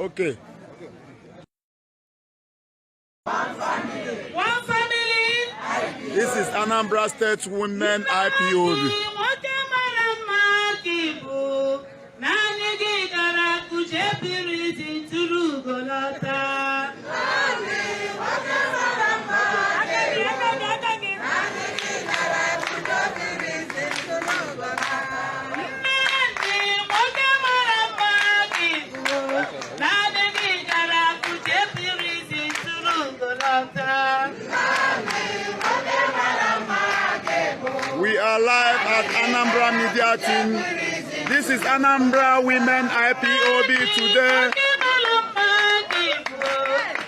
Okay. One family. This is Anambra State Women IPOB. Nwoke mara mma ka ị bụ, naanị gị gara Kuje prison tụrụ ugo lọta. Aka gị, aka gị, aka gị. Nnamdi, nwoke mara mma ka ị bụ, naanị gị gara Kuje prison tụrụ ugo lọta. We are live at Anambra Media Team. This is Anambra Women IPOB today. Nwoke mara mma ka ị bụ,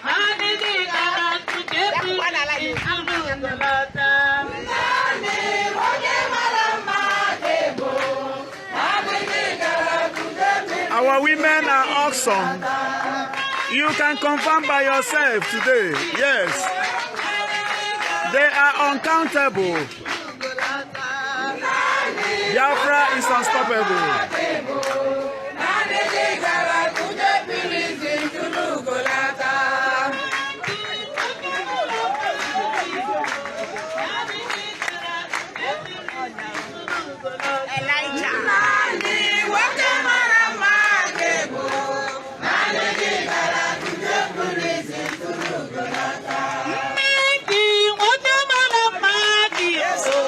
naanị gị gara Kuje prison tụrụ ugo lọta. Our women are awesome. You can confirm by yourself today. Yes. They are uncountable. Biafra is unstoppable. Naanị gị gara Kuje prison tụrụ ugo lata. Naanị gị gara Kuje prison tụrụ ugo lọta. Naanị nwoke mara mma ga-ebu. Naanị gị gara Kuje prison tụrụ ugo lata. Nnamdi, nwoke mara mma ka ị bụ,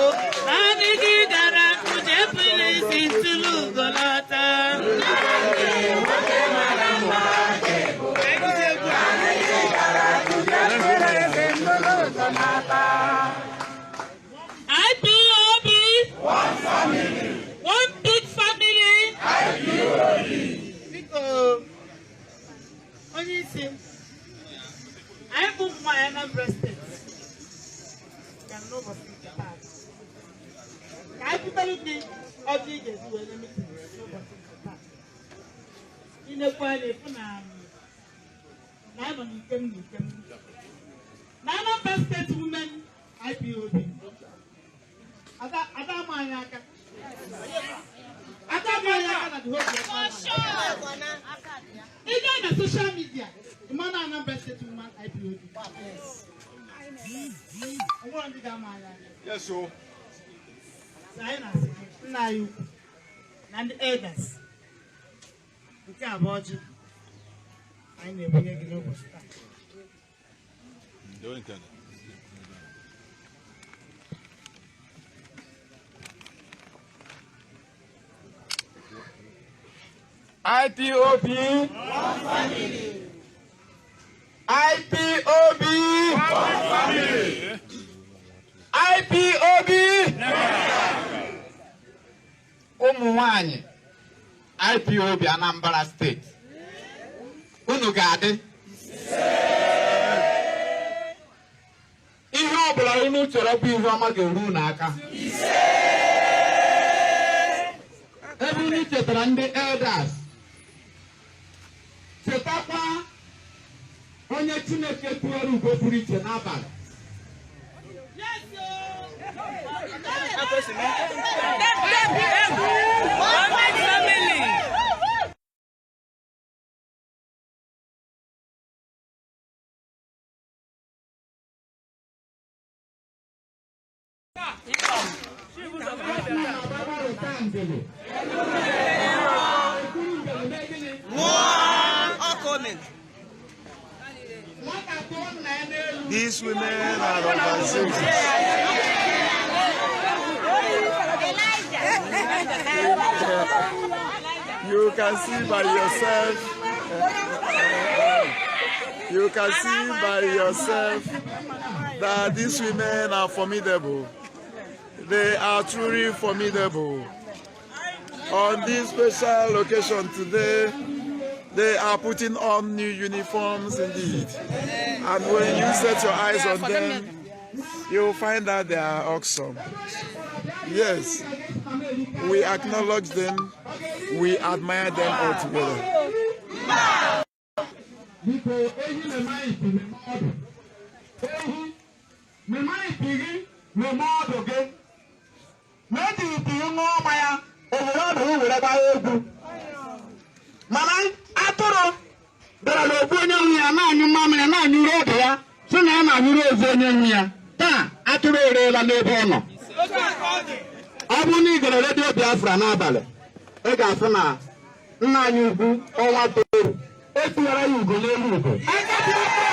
naanị gị gara Kuje prison tụrụ ugo lọta. Nwoke mara mma ga-ebu. Naanị gị gara Kuje prison tụrụ ugo lata. IPOB. One family. One big family. IPOB. Biko, onye isi, anyị bụ ụmụ nwaanyị Anambra State. Gara n'ụbọchị nke taa. Ka anyị butere gị ọjị ị ga-eji wee mee meeting n'ụbọchị nke taa. Inekwa anya ịfụ na anyị nọ n'ikem n'ikem. Na Anambra State Women IPOB. Ada ada ama anyị aka. Ada ama anyị aka na the whole Biafra land. Ị gaa na social media, ị ma na Anambra State Women IPOB. O nwere ndị ga-ama anyị aka. Yes, so. So anyị na-asị gị, nna anyị ukwu na ndị elders, nke a bụ ọjị anyị na-ebunye gị n'ụbọchị taa. IPOB. One family. IPOB. One family. IPOB. Ụmụ nwanyị IPOB Anambra State. Unu ga-adị. Ihe ọbụla unu chọrọ bụ ihe ọma ga-eru unu aka. Ebe unu chetara ndị elders, chetakwa onye Chineke tụwara ugo pụrụ iche n'abalị. Yes, o. One big family. Na-agbarụta ngele. Ekuru ngele mee gịnị? Nwata tụọ nna ya n'elu. These women are overseas. You can see by yourself. You can see by yourself that these women are formidable. They are truly formidable. On this special occasion today, they are putting on new uniforms indeed. And when you set your eyes on them, you'll find that they are awesome. Yes, we acknowledge them, we admire them all together. Biko, ehi mema iti meme ọdụ. Ehi mema iti gị meme ọdụ gị. Ma eji iti gị ṅụọ mmanya, owere ọdụ gị were gbaa egwu. Mana atụrụ Bịara n'ofu onye nwe ya na-anyụ mmamịrị, na-anyụrụ ọdụ ya, sị na ya na-anyụrụ ozu onye nwe ya. Taa atụrụ ereela n'ebe ọ nọ. Ọ bụrụ na ị gere Redio Biafra n'abalị, ị ga-afụ na nna anyị ukwu ọnwa toru etinyere ya ugo n'elu ugo. Aka Biafra!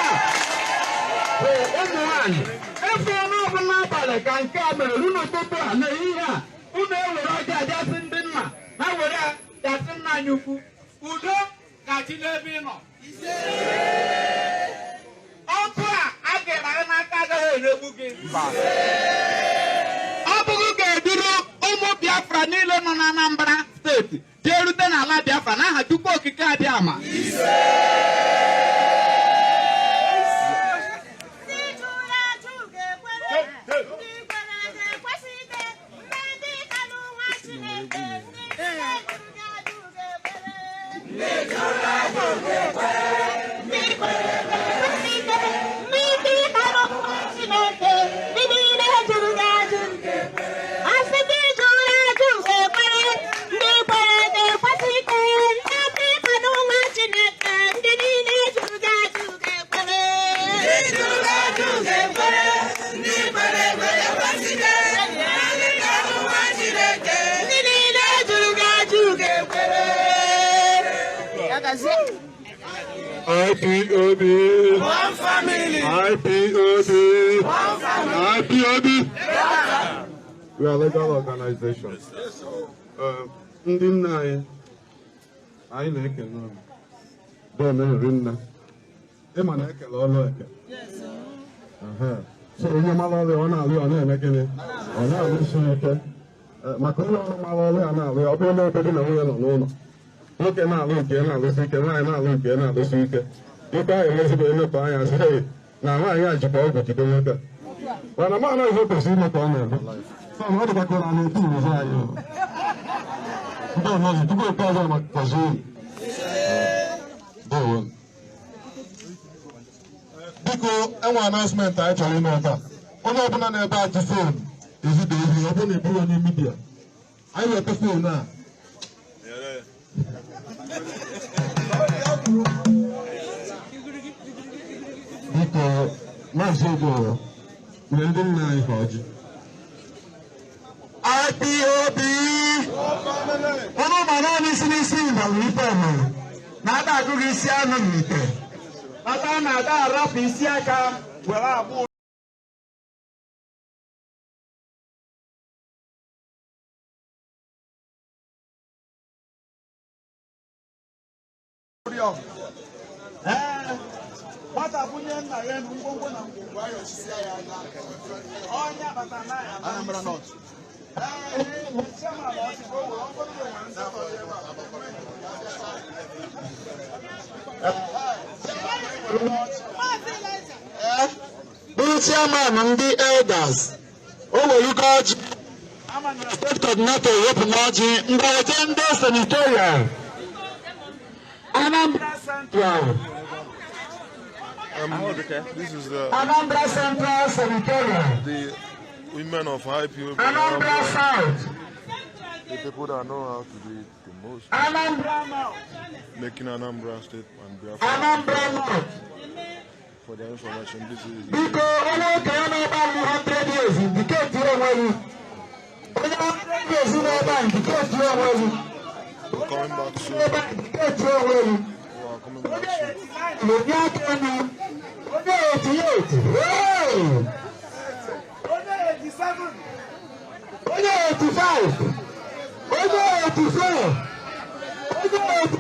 Ee, ụmụ nwaanyị efu ọnụ ọbụ n'abalị ka nke a mere ru n'ụtụtụ a, n'ehihie a, unu ewere ọjị abịasị ndị nna ha were gasị nna anyị ukwu. Udo ga-adị n'ebe ị nọ. Ọkụ a a ga-ere n'aka agaghị eregbu gị. Ọ bụghị ga-eduru ụmụ Biafra niile nọ na Anambra Steeti jee rute n'ala Biafra n'aha Chukwu Okike Abịama. Ndị jụrụ ajụ ga-ekwere, ndị kwere ga-ekwesị ike, mgbe ndị ka n'ụwa Chineke, ndị niile jụrụ gị ajụ ga-ekwere. Ndị jụrụ ajụ ga-ekwere, ndị kwere ga-ekwesị ike, mgbe ndị ka n'ụwa Chineke, ndị niile jụrụ gị ajụ ga-ekwere. Asị ndị jụrụ ajụ ga-ekwere, ndị kwere ga-ekwesị ike, ndị ka n'ụwa Chineke, ndị niile jụrụ gị ajụ ga-ekwere. Ndị jụrụ ajụ ga-ekwere, ndị kwere ekwe ga-ekwesị ike, ndị ka n'ụwa Chineke. Ndị niile jụrụ gị ajụ ga-ekwere. IPOB. One family. IPOB. One family. IPOB. We are legal organization. Ndị nna anyị, anyị na-ekele unu. Deme nri nne. Ịma na ekele ọlụ eke. Ehe. So onye mara ọrụ ya, ọ na-alụ ya, ọ na-eme gịnị? Ọ na-alụsi ike. Maka onye ọrụ mara ọrụ ya na-alụ ya, ọ bụrụ na ebe di na nwunye nọ n'ụlọ. Nwoke na-alụ nke ya na-alụsi ike, nwaanyị na-alụ nke ya na-alụsi ike. Nwoke ahụ emezigbo emepe anya sị, "Hey, na nwaanyị a jikwa ọgwụ jide nwoke a." Mana m anaghị ihe kwesịrị ime ka ọ na-eme. So ọ dịkwa ka ọ na-eti iwezi anyị. Ndị ọzọ tupu ekpe ọzọ maka gọzie unu. Ndewo. Biko, enwe announcement anyị chọrọ ime ebe a. Onye ọbụla na-ebe a ji phone ezide ihe, ọ bụrụ na ị bụrụ onye media, anyị weta phone a. Biko, Maazị Ogoro, nye ndị nna anyị ha ọjị. IPOB, ụnụ ma naanị isi n'isi ịbalụ ife mere na ada agụghị isi anụ n'ite mata na ada arapụ isi aka were agbụ. Ee, nwata bunye nna ya elu ngwongwo na ngwongwo ayọchisia ya anya. Onye abata na ya Anambra North. Ee, chairman ọchị ka o were ọ bụrụ na o nwere nsọtọ dị ebe a. Bụrụ chairman ndị elders, o welugo ọjị, state coordinator ewepụ n'ọjị mgbe ndị senatorial Anambra Central. This is the Anambra Central Senatorial. The women of IPOB, Anambra South. the people that know how to do it the most, Anambra North. Making Anambra State and Biafra. Anambra North. For their information, this is Biko, onye okenye na-ebe a 100 years, indicate onwe gị. Onye 100 years na-ebe a, indicate onwe gị. We're coming back soon. Ebe a, indicate onwe gị. We are coming back soon. Onye aka elu, onye 88, hey! Onye 87. Onye 85, onye 84, onye 80.